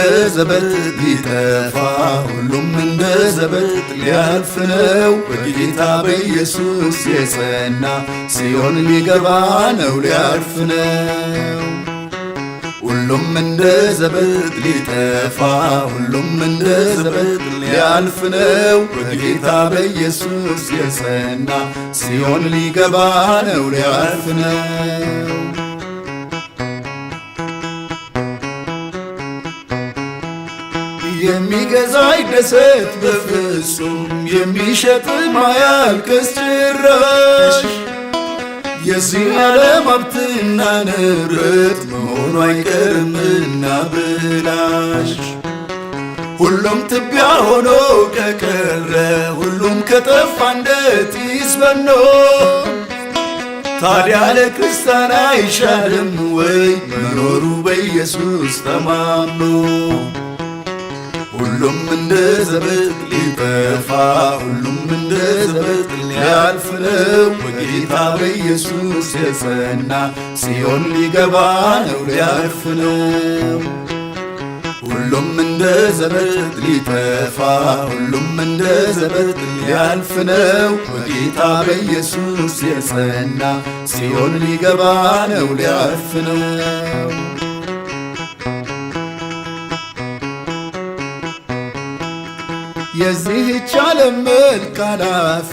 እንደ ዘበት ሊጠፋ፣ ሁሉም እንደ ዘበት ሊያልፍ ነው። በጌታ በኢየሱስ የጸና ጽዮን ሊገባ ነው፣ ሊያርፍ ነው። ሁሉም እንደ ዘበት ሊጠፋ፣ ሁሉም እንደ ዘበት ሊያልፍ ነው። በጌታ በኢየሱስ የጸና ጽዮን ሊገባ ነው፣ ሊያርፍ ነው። የሚገዛ ይደሰት በፍጹም፣ የሚሸጥ ማያልቅስ ጭራሽ። የዚህ ዓለም ሀብትና ንብረት መሆኑ አይቀርምና ብላሽ። ሁሉም ትቢያ ሆኖ ከቀረ፣ ሁሉም ከጠፋ እንደ ጢስ በኖ፣ ታዲያ ለክርስቲያን አይሻልም ወይ መኖሩ በኢየሱስ ተማምኖ? ሁሉም እንደ ዘበት ሊጠፋ፣ ሁሉም እንደ ዘበት ሊያልፍ ነው። በጌታ በኢየሱስ የጸና ጽዮን ሊገባ ነው፣ ሊያርፍ ነው። ሁሉም እንደ ዘበት ሊጠፋ፣ ሁሉም እንደ ዘበት ሊያልፍ ነው። በጌታ በኢየሱስ የጸና ጽዮን ሊገባ ነው፣ ሊያርፍ ነው። የዚህች ዓለም መልክ ኃላፊ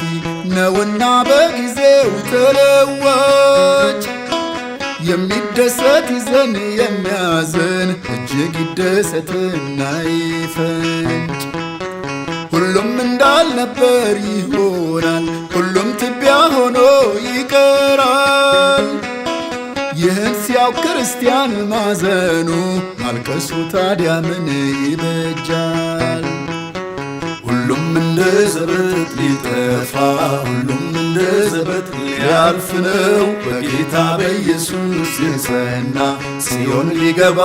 ነውና በጊዜው ተለዋጭ፣ የሚደሰት ይዘን የሚያዝን እጅግ ይደሰትና ይፈንጭ። ሁሉም እንዳልነበር ይሆናል፣ ሁሉም ትቢያ ሆኖ ይቀራል። ይህን ሲያውቅ ክርስቲያን ማዘኑ ማልቀሱ ታዲያ ምን ይበጃል? ሁሉም እንደ ዘበት ሊጠፋ፣ ሁሉም እንደ ዘበት ሊያልፍ ነው። በጌታ በኢየሱስ የጸና ጽዮን ሊገባ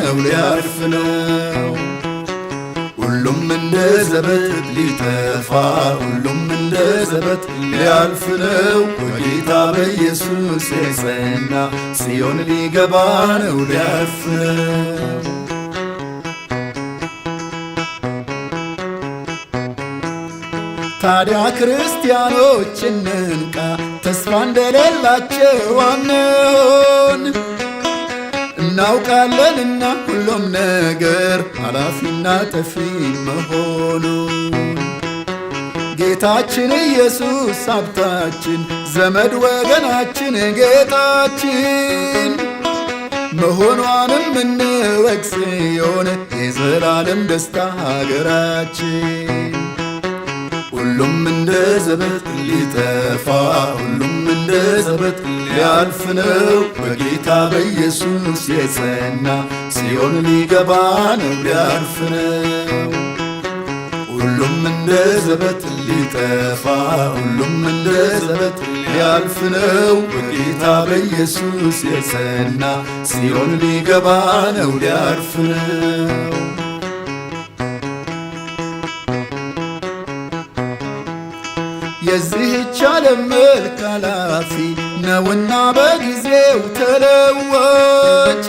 ነው፣ ሊያርፍ ነው። ሁሉም እንደ ዘበት ሊጠፋ፣ ሁሉም እንደ ዘበት ሊያልፍ ነው። በጌታ በኢየሱስ የጸና ጽዮን ሊገባ ነው፣ ሊያርፍ ነው። ታዲያ ክርስቲያኖች እንንቃ፣ ተስፋ እንደሌላቸው አንሁን። እናውቃለንና ሁሉም ነገር ኃላፊና ጠፊ መሆኑን። ጌታችን ኢየሱስ ሀብታችን፣ ዘመድ ወገናችን ጌጣችን መሆኗንም እንወቅ ጽዮን የዘላለም ደስታ ሀገራችን። ሁሉም እንደ ዘበት ሊጠፋ፣ ሁሉም እንደ ዘበት ሊያልፍ ነው። በጌታ በኢየሱስ የጸና ጽዮን ሊገባ ነው፣ ሊያርፍ ነው። ሁሉም እንደ ዘበት ሊጠፋ፣ ሁሉም እንደ ዘበት ሊያልፍ ነው። በጌታ በኢየሱስ የጸና ጽዮን ሊገባ ነው፣ ሊያርፍ ነው። የዚህች ዓለም መልክ ኃላፊ ነውና በጊዜው ተለዋጭ፣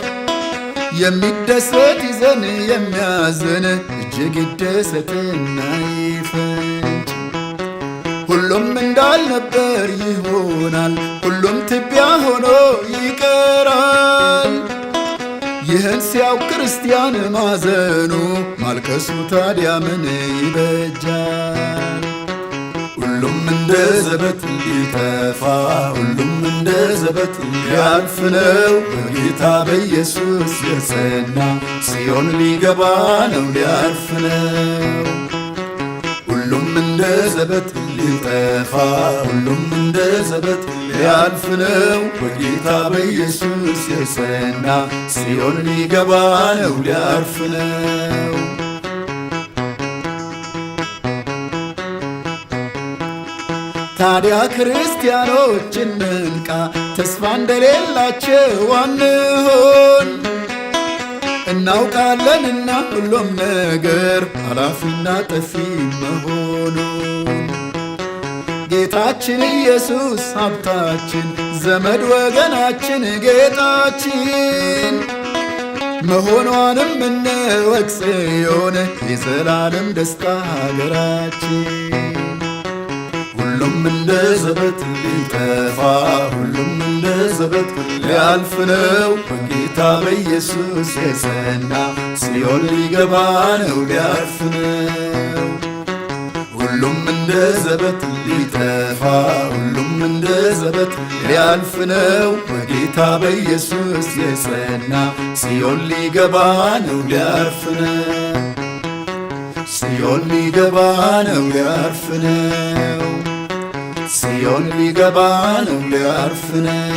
የሚደሰት ይዘን የሚያዝን እጅግ ይደሰትና ይፈንጭ። ሁሉም እንዳልነበር ይሆናል፣ ሁሉም ትቢያ ሆኖ ይቀራል። ይህን ሲያውቅ ክርስቲያን ማዘኑ ማልቀሱ ታዲያ ምን ይበጃል? ሁሉም እንደ ዘበት ሊጠፋ፣ ሁሉም እንደ ዘበት ሊያልፍ ነው። በጌታ በኢየሱስ የጸና ጽዮን ሊገባ ነው፣ ሊያርፍ ነው። ሁሉም እንደ ዘበት ሊጠፋ፣ ሁሉም እንደ ዘበት ሊያልፍ ነው። በጌታ በኢየሱስ የጸና ጽዮን ሊገባ ነው፣ ሊያርፍ ነው። ታዲያ ክርስቲያኖች እንንቃ፣ ተስፋ እንደሌላቸው አንሁን። እናውቃለንና ሁሉም ነገር ኃላፊና ጠፊ መሆኑን። ጌታችን ኢየሱስ ሀብታችን፣ ዘመድ ወገናችን ጌጣችን መሆኗንም እንወቅ ጽዮን የዘላለም ደስታ ሀገራችን። ሁሉም እንደ ዘበት ሊጠፋ፣ ሁሉም እንደ ዘበት ሊያልፍ ነው። በጌታ በኢየሱስ የጸና ጽዮን ሊገባ ነው፣ ሊያርፍ ነው። ሁሉም እንደ ዘበት ሊጠፋ፣ ሁሉም እንደ ዘበት ሊያልፍ ነው። በጌታ በኢየሱስ የጸና ጽዮን ሊገባ ነው፣ ሊያርፍ ነው። ጽዮን ሊገባ ነው፣ ሊያርፍ ነው። ጽዮን ሊገባ ነው፣ ሊያርፍ ነው።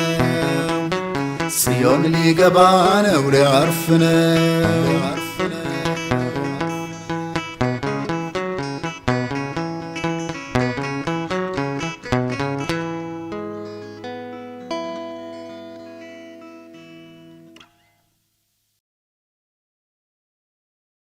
ጽዮን ሊገባ ነው፣ ሊያርፍ ነው።